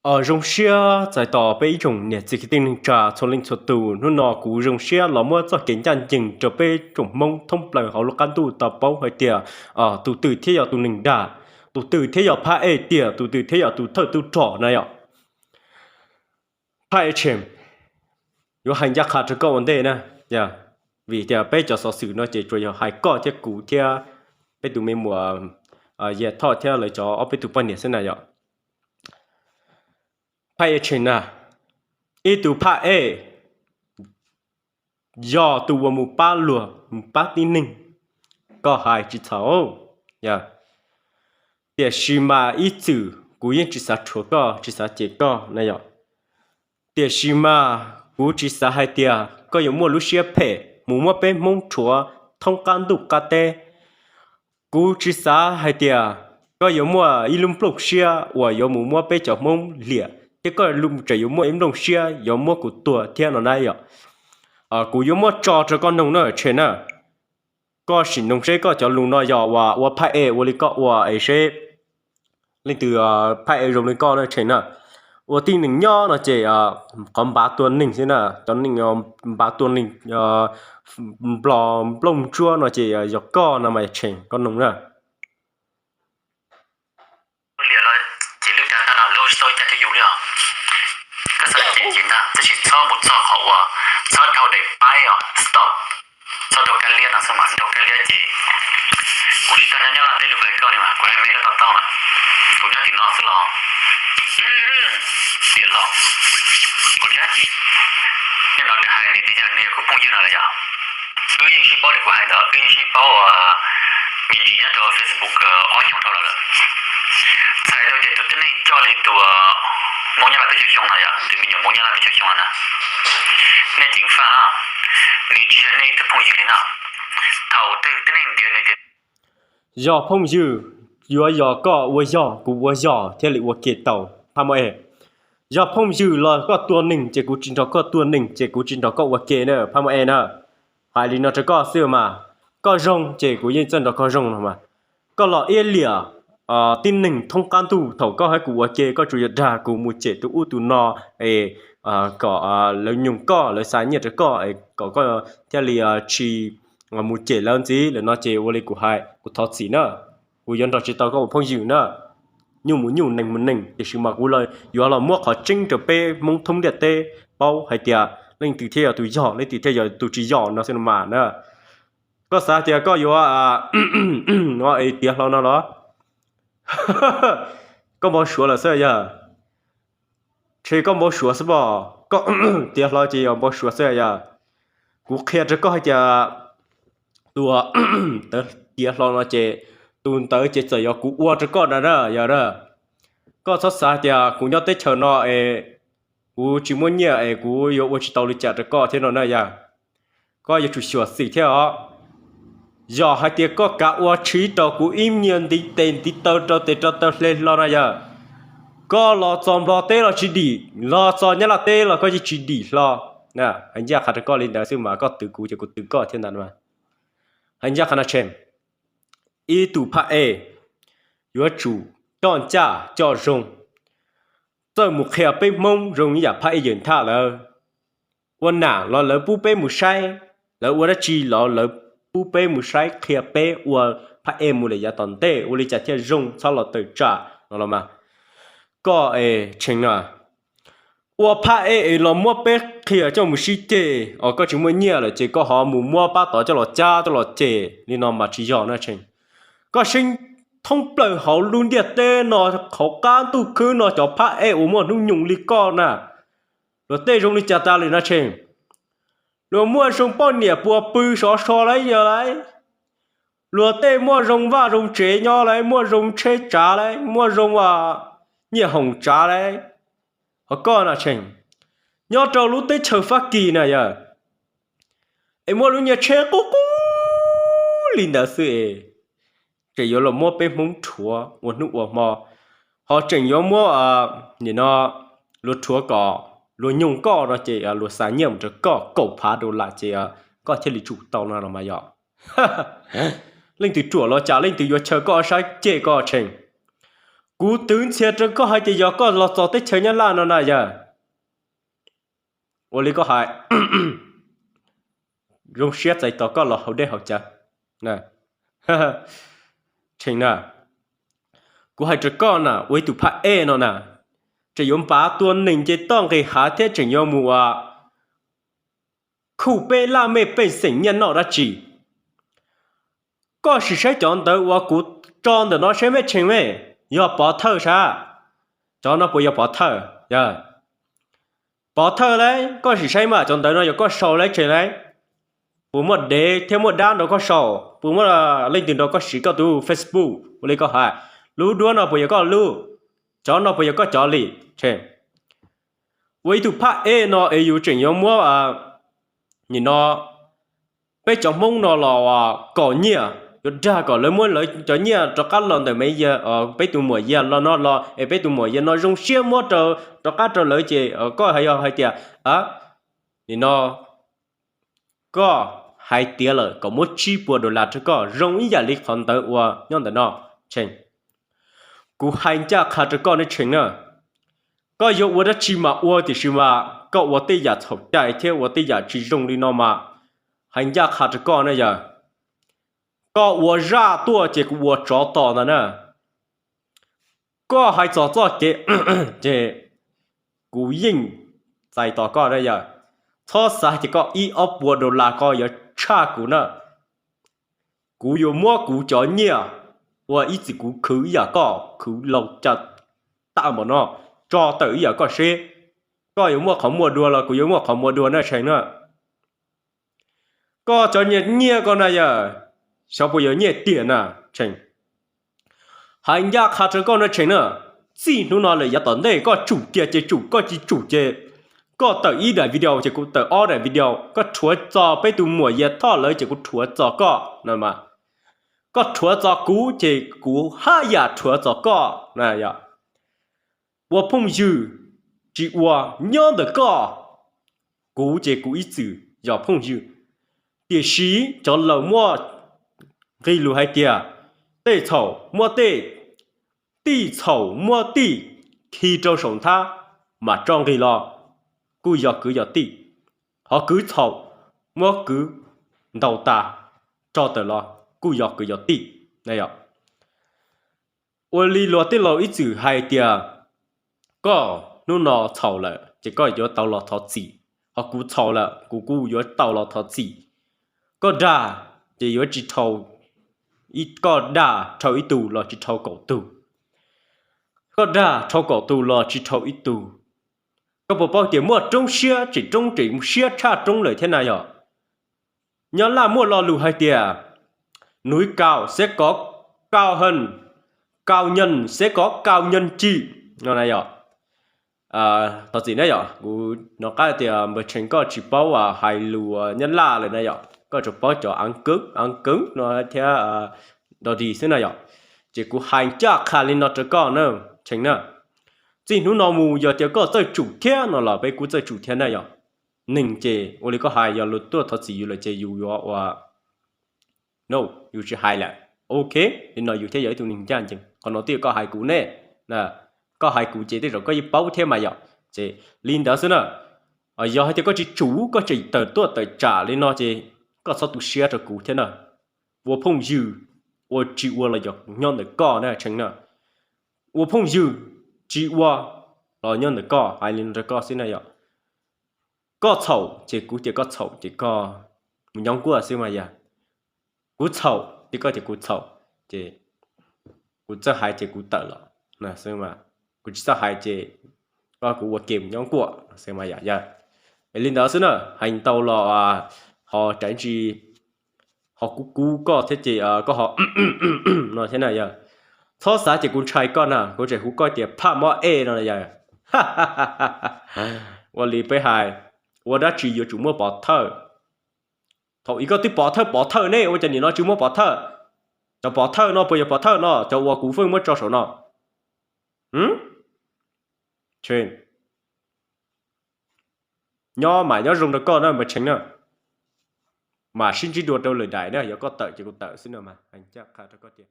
Zoo siab txais tos peb ib tsoom niam txiv kwv tij neej tsa txhua leej txhua tus. Hnub no kuv zoo siab los muab txoj kev ncaj ncees rau peb tsoom Hmoob thoob plaws hauv lub qab ntuj tau paub hais tias tus twg thiaj yog tus neeg dag, tus twg thiaj yog phab ej tiag, tus twg thiaj yog tus thawj tub rog na yom. Phab ej Tsheej, yuav hais ncaj qha rau koj ua ntej na, vim tias peb cov xov xwm no ces tsuas yog hais koj thiab kuv thiab peb tus me muam Yia Thoj thiab lawv cov ob peb tus poj niam xwb na yom. Phab ej Tsheej na, ib tug phab ej yog tus uas mus pab luag mus pab tib neeg, koj hais tsis txhaum. Tiam sis mas ib txwm kuv yeej tsis xav rhuav koj tsis xav cem koj na yom. Tiam sis mas kuv tsis xav hais tias koj yuav muaj lub siab phem mus muab peb Hmoob rhuav thoob qab ntuj qab teb. Kuv tsis xav hais tias koj yuav muaj ib lub nplooj siab uas yuav mus muab peb cov Hmoob liam thiab koj tseem yuav muaj ib nplooj siab yuav muab kuv tua thiab no na yom. Kuv yuav muab tso rau koj noog na Tsheej na. Koj sim noog seb koj cov lus no yog uas ua phab ej ua li koj ua es seb leej twg phab ej zoo li koj na Tsheej na. Ua tib neeg nyob no ces qhov npav tua neeg xwb na, cov neeg npav tua neeg nplog nplooj ntsuab no ces yog koj no mas Tsheej, koj noog na. Ces lwj tag tag no lawv tsis txhob ua cas rau yus li os. Koj xav cem ces ntag, tab sis txhob mus txog qhov uas txhob dhau daim paib os, stop. Txhob dhau kab liab no xwb mas, dhau kab liab ces kuv tsis tau nyob Nyab Laj teb lus nqe koj li mas kuv hais me koj tau tau na. Kuv nyob tim no xwb los tiam los kuv thiab nej no nws hais nws tias yog nws yog kuv phooj ywg no los yog wb yeej sib paub li kuv hais ntawd, wb yeej sib paub me ntsis nyob rau Facebook ob xyoos dhau lawm. Txhais tau tias tus tib neeg coj li tus Hmoob Nyab Laj peb caug xyoo no yog tus me nyuam Hmoob Nyab Laj peb caug xyoo no na, nej ceev faj no, nws tsis yog nej ib tug phooj ywg li no. Thaum twg tib neeg ntiav nws tias yog phooj ywg, yuav yog koj ua yog kuv ua yog thiaj li ua ke tau, phab maj ej. Yog phooj ywg los koj tua neeg ces kuv tsis nrog koj tua neeg, ces kuv tsis nrog koj ua ke na, phab maj ej na. Hais li no rau koj xwb mas, koj zoo ces kuv yeej txawj nrog koj zoo no mas. Koj los iab liam tib neeg thoob qab ntuj, thaum koj hab kuv ua ke koj tsuas yuav dag kuv mus cem tus ub tus no es kom lawv nyoog koj, lawv xa nyiaj rau koj es kom koj thiaj li tsis mus cem lawv ntxiv lawm no ces ua li kuv hais, kuv thov txim na. Kuv yuav nrog tsis tau koj ua phooj ywg na. Nyuj mus nyuj, neeg mus neeg, tiam sis mas kuv yuav los muab qhov tseeb rau peb Hmoob thoob ntiaj teb paub hais tias leej twg thiaj yog tus yog, leej twg thiaj yog tus tsis yog no xwb no mas na. Koj xav tias koj yuav tiav hlo no los? Koj npau suav lawm xwb yog? Tshe koj npau suav xwb pom, koj tiav hlo ces yog npau suav xwb yog? Kuv qhia rau koj hais tias tus tiav hlo no ces tus ntawd ces txawm yog kuv ua rau koj na yog. Koj txhob xav tias kuv nyob teb chaws no es kuv tsis muaj nyiaj es kuv yuav ua tsis tau li cas rau koj thiab no na yog. Koj yuav tsum xyuam xim thiab os. Yog hais tias koj kav ua tshiv rau kuv ib nyuag ntiv tes ntiv taw rau tes rau taw hle hlo na yog, koj los txog Nplog teb los tsis dim, los txog Nyab Laj teb los koj yeej tsis dim hlo. Hais ncaj qha rau koj li ntawd xwb mas koj twv kuv ces kuv twv koj thiab ntag. Hais ncaj qha no Tsheej, ib tug phab ej yuav tsum coj ncaj coj zoo, txawj mus qhia peb Hmoob zoo ib yam phab ej Yawm Thaj lawv. Ua nam los lawv pub peb mus saib, lawv ua dab tsi los lawv pub peb mus saib qhia peb ua phab ej mus lawm yav tom ntej ua li cas thiaj zoo, txhob los tawm tsam no los mas. Koj es Tsheej na, ua phab ej es los muab peb qhia coj mus sib ceg os, koj tsis muaj nyiaj lawm ces koj ho mus muab pab tod coj los cab coj los cem li no mas tsis yog na Tsheej. Koj saib thoob plaws hauv lub ntiaj teb no, hauv qab ntuj khwb no cov phab ej uas muaj hnub nyoog li koj na, luag tej zoo li cas tas li na Tsheej? Luag muaj zoo poj niam puas pw sov so lawm yog lawm. Luag tej muaj zoo vaj zoo tsev nyob lawm, muaj zoo tsheb tsav lawm, muaj zoo nyiaj hoom tsav lawm. Ho koj na Tsheej, nyob rau lub teb chaws Fab Kis na yog, es muaj lub nyiaj tsheb qub qub li ntawd xwb es tseem yuav los muab peb Hmoob rhuav ua hnub ua hmo, ho tseem yuav muab, nim no luag rhuav kom luag nyoog koj no ces luag xa nyiaj mus rau koj kaum phav dollar ces koj thiaj li tsum tau no los mas yog. Leej twg ruam los cas leej twg yuav chaw koj sab ceg koj Tsheej. Kuv twv ntxhias rau koj hais tias yog koj los txog teb chaws Nyab Laj no na yog, ua li koj hais, zoo siab txais tos koj los haus dej haus cawv. Tseem na, kuv hais rau koj na, ua ib tug phaj ej no na, tseem yuav npav tua neeg ces toj nqis hav thiab tseem yuav mus ua khuj peb laj mej pej xeem nyiaj noj dab tsi. Koj sim saib cov ntawv uas kuv tso ntawm no saib me tseem me, yog pov thawj sab. Cov no puas yog pov thawj? Pov thawj lauj, koj sim saib mas cov ntawv no yog koj sau lauj tseem lauj. Puas muaj dev thiab muaj dab nrog koj sau? Puas muaj leej twg nrog koj siv koj tus Facebook? Ua li koj hais, lub duab no puas yog koj lub? Cov no puas yog koj cov li? Ua ib tug phaj ej no es yus tseem yuav muab nim no peb cov Hmoob no los kom nyiaj, yuav dag kom lawv muab lawv cov nyiaj rov qab los ntawm Maiv Yaj, peb tus muam Yaj los no los es peb tus muam Yaj no zoo siab muab rov qab rau lawv ces koj yog hais tias nim no koj hais tiav lawm kom muab tsib puas dollar rau koj zoo ib yam li qhov ntawd uas nyob ntawm no. Tseem, kuv hais ncaj qha rau koj ne Tseem na, koj yuav ua dab tsi mas ua tiam sis mas koj ua tej yam txhaum cai thiab ua tej yam tsis zoo li no mas, hais ncaj qha rau koj na yog, koj ua zaj tuaj ces kuv ua tsov tos ntag na. Koj hais txog txoj kev ces kuv yeej txais tos koj na yog, txhob xav tias koj ib ob puas dollar koj yuav tshaj kuv na. Kuv yuav muab kuv cov nyiaj uas ib txwm kuv khwv ib yam koj khwv laus cas tag npaum no tso tawm ib yam koj seb koj yuav muaj qhov muaj dua los kuv yuav muaj qhov muaj dua na Tseem na. Koj cov nyiaj nyiaj koj na yog, xyov puas yog nyiaj tiag na Tseem. Hais ncaj qha rau koj na Tseem na, txij hnub no lawm yav tom ntej koj tsum kiag ces tsum, koj tsis tsum ces koj tawm ib daim video ces kuv tawm ob daim video, koj rhuav txog peb tus muam Yaj Thoj lawv ces kuv rhuav txog koj na mas, koj rhuav txog kuv ces kuv haj yam rhuav txog koj na yog. Ua phooj ywg tsis ua nyob ntawm koj, kuv ces kuv ib txwm yog phooj ywg. Tiam sis cov laus muaj nqis lus hais tias tej txhaum muab tej, tej txhaum muab tej khi rau saum nthab mas tso nqis los kuj yog kwv yog tij. Ho kwv txhaum muab kwv ntaus tas tso tawm los kuj yog kwv yog tij. Ua li luag tej laus ib txwm hais tias koj hnub no txhaum lawm ces koj yuav tau los thov txim, ho kuv txhaum lawm kuv kuj yuav tau los thov txim. Koj dag ces yuav tsis dhau, koj dag dhau ib tug los tsis dhau kaum tug, koj dag dhau kaum tug los tsis dhau ib tug. Koj puas paub tias muaj roob siab tseem roob tseem siab tshaj roob lawm thiab na yog? Nyob Laj muaj lo lus hais tias, núi cao sẽ có cao hơn, cao nhân sẽ có cao nhân trị no na yog. Thov txim na yog, kuv hnov qab tias npawg Tseem koj tsis paub hais lus Nyab Laj lawm na yog, koj tsuas paub cov aav koob aav koob no thiab dog dig xwb na yog. Ces kuv hais ncaj qha li no rau koj na, Tseem na. Txij hnub no mus yog tias koj txawj tsum thiab no los peb kuj txawj tsum thiab na yog. Neeg ces ua li koj hais, yog luag tuaj thov txim yus lawm ces yus yuav ua, no, yus tsis hais lawm. Ok, li no yus thiaj yog ib tug neeg ncaj ncees. Qhov no twb yog koj hais kuv ne, koj hais kuv ces tej zaum koj yeej paub thiab mas yom. Ces li ntawd xwb na, yog hais tias koj tsis tsum, koj tseem tawm tuaj tawm tsam li no ces koj txhob tu siab rau kuv thiab na. Ua phooj ywg, ua tsis ua los yog nyob ntawm koj na Tseem na. Ua phooj ywg tsis ua los nyob ntawm koj, hais li no rau koj xwb na yom. Koj txhaum ces kuv tias koj txhaum ces koj mus nyob nkuaj xwb mas yog. Kuv txhaum ces koj tias kuv txhaum, ces kuv txawj hais ces kuv tawm los xwb mas, kuv tsis txawj hais ces koj kuv ua ke mus nyob nkuaj xwb mas yog. Li ntawd xwb na, hais ntau los ho rav tsis, ho kub kub koj thiab ces koj ho no thiab na yog. Txhob xav ces kuv ntshai koj na, kuv tseem hu koj tias phaj mob ej no yog. Ua li peb hais, ua dab tsi yuav tsum muaj pov thawj. Thaum ub koj twb pov thawj pov thawj ne, ua cas nim no tsis muaj pov thawj? Cov pov thawj no puas yog pov thawj no, cov uas kuv feej muab tso saum no? Nyob mas nyob zoo rau koj na npawg Tseem na. Mam sib ntsib dua rau lwm daim na, yog koj tawm ces kuv tawm xwb no mas hais ncaj qha rau koj tias